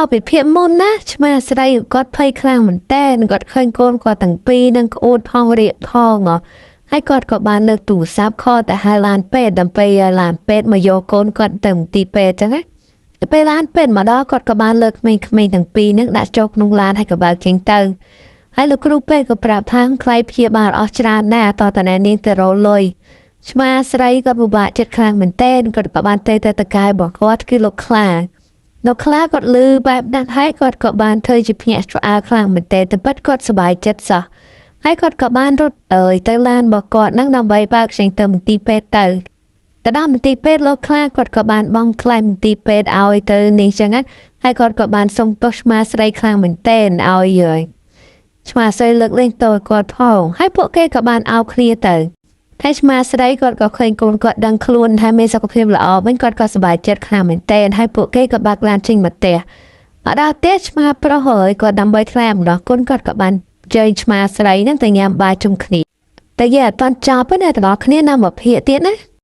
តពីភាពមុនណាឆ្មាស្រីគាត់ភ័យខ្លាំងមែនតើគាត់ឃើញកូនគាត់ទាំងពីរនឹងក្អួតផងរៀកផងហើយគាត់ក៏បានលើកទូរស័ព្ទ call ទៅហៅឡានពេទ្យដើម្បីឲ្យឡានពេទ្យមកយកកូនគាត់ទៅមន្ទីរពេទ្យចឹងណាទៅពេលឡានពេទ្យមកដល់គាត់ក៏បានលើកក្មេងៗទាំងពីរនឹងដាក់ចូលក្នុងឡានហើយក៏បើកចេញទៅហើយលោកគ្រូពេទ្យក៏ប្រាប់ថាថ្លៃព្យាបាលអស់ច្រើនណាស់តតណែនាងទៅរកលុយឆ្មាស្រីក៏ពិបាកចិត្តខ្លាំងមែនទែនគាត់ក៏បានទៅតកែរបស់គាត់គឺលោកខ្លាលោកខ្លាគាត់លឺបែបហ្នឹងហើយគាត់ក៏បានធ្វើជាភ្ញាក់ផ្អើលខ្លាំងមែនទែនតែពិតគាត់សប្បាយចិត្តសោះហើយគាត់ក៏បានរត់អើយទៅឡានរបស់គាត់ហ្នឹងដើម្បីបើកចេញទៅមន្ទីរពេទ្យទៅទៅដល់មន្ទីរពេទ្យលោកខ្លាគាត់ក៏បានបង់ថ្លៃមន្ទីរពេទ្យឲ្យទៅនេះចឹងណាហើយគាត់ក៏បានសុំទោសឆ្មាស្រីខ្លាំងមែនទែនឲ្យយើយឆ្មាស្រីលើកលែងទោសឲ្យគាត់ផងហើយពួកគេក៏បានអោបគ្នាទៅហើយឆ្មាស្រីគាត់ក៏ឃើញកូនគាត់ដឹងខ្លួនហើយមានសុខភាពល្អវិញគាត់ក៏សប្បាយចិត្តខ្លាំងមែនទែនហើយពួកគេក៏បើកឡានចេញមកផ្ទះមកដល់ផ្ទះឆ្មាប្រុសហើយគាត់ដើម្បីថ្លែងអំណរគុណគាត់ក៏បានជើញឆ្មាស្រីហ្នឹងទៅញ៉ាំបាយជុំគ្នាតែយាយអត់ទាន់ចប់ទេណាទាំងអស់គ្នាណាមកភាកទៀតណា។